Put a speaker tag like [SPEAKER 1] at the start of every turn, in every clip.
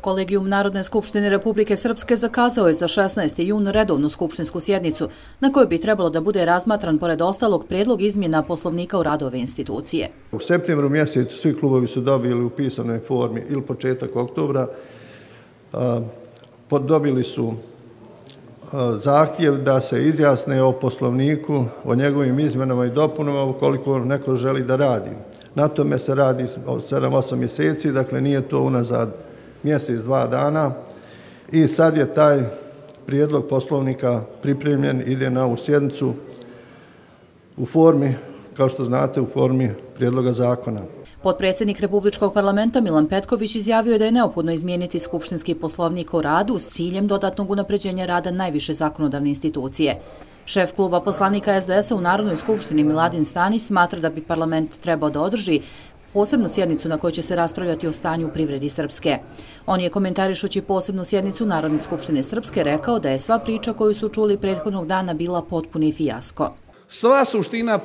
[SPEAKER 1] Kolegijum Narodne skupštine Republike Srpske zakazao je za 16. jun redovnu skupštinsku sjednicu, na kojoj bi trebalo da bude razmatran pored ostalog prijedlog izmjena Poslovnika u radu ove institucije.
[SPEAKER 2] U septembru mjesecu svi klubovi su dobili u pisanoj formi ili početak oktobra, dobili su zahtjev da se izjasne o Poslovniku, o njegovim izmjenama i dopunama ukoliko neko želi da radi. Na tome se radi 7-8 mjeseci, dakle nije to unazad mjesec, 2 dana i sad je taj prijedlog Poslovnika pripremljen, ide na ovu sjednicu u formi, kao što znate, u formi prijedloga zakona.
[SPEAKER 1] Potpredsjednik Republičkog parlamenta Milan Petković izjavio je da je neophodno izmijeniti skupštinski poslovnik o radu s ciljem dodatnog unapređenja rada najviše zakonodavne institucije. Šef kluba poslanika SDS-a u Narodnoj skupštini Miladin Stanić smatra da bi parlament trebao da održi posebnu sjednicu na kojoj će se raspravljati o stanju u privredi Srpske. On je komentarišući posebnu sjednicu Narodne skupštine Srpske rekao da je sva priča koju su čuli prethodnog dana bila potpuni fijasko.
[SPEAKER 3] Sva suština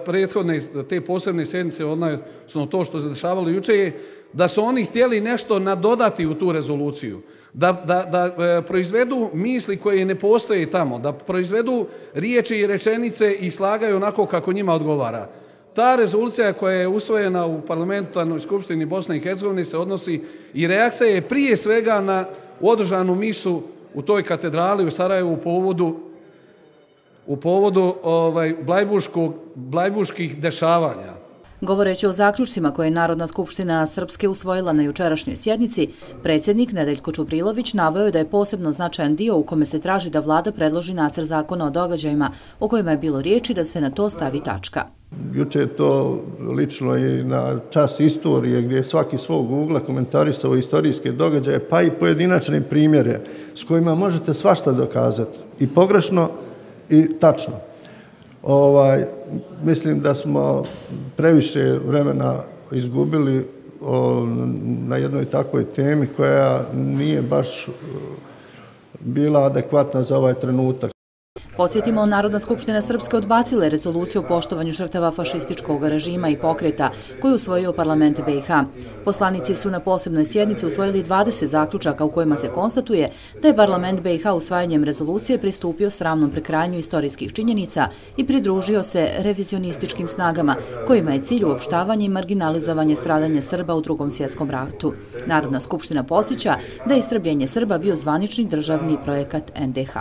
[SPEAKER 3] prethodne te posebne sjednice, odnosno to što se dešavalo juče, je da su oni htjeli nešto nadodati u tu rezoluciju, da proizvedu misli koje ne postoje tamo, da proizvedu riječi i rečenice i slagaju onako kako njima odgovara. Ta rezolucija koja je usvojena u Parlamentarnoj skupštini Bosne i Hercegovine se odnosi i reakcija je prije svega na održanu misu u toj katedrali u Sarajevu u povodu blajburških dešavanja.
[SPEAKER 1] Govoreći o zaključcima koje je Narodna skupština Srpske usvojila na jučerašnjoj sjednici, predsjednik Nedeljko Čuprilović naveo je da je posebno značajan dio u kome se traži da vlada predloži nacrt zakona o događajima o kojima je bilo riječi da se na to stavi tačka.
[SPEAKER 2] Juče je to lično i na čas istorije gdje je svaki svog ugla komentarisao istorijske događaje pa i pojedinačne primjere s kojima možete svašta dokazati i pogrešno i tačno. Mislim da smo previše vremena izgubili na jednoj takvoj temi koja nije baš bila adekvatna za ovaj trenutak.
[SPEAKER 1] Podsjetimo, Narodna skupština Srpske odbacila je rezoluciju o poštovanju žrtava fašističkog režima i pokreta koju je usvojio parlament BiH. Poslanici su na posebnoj sjednici usvojili 20 zaključaka u kojima se konstatuje da je parlament BiH usvajanjem rezolucije pristupio sramnom prekrajanju istorijskih činjenica i pridružio se revizionističkim snagama kojima je cilj uopštavanje i marginalizovanje stradanja Srba u Drugom svjetskom ratu. Narodna skupština podsjeća da je istrebljenje Srba bio zvanični državni projekat NDH.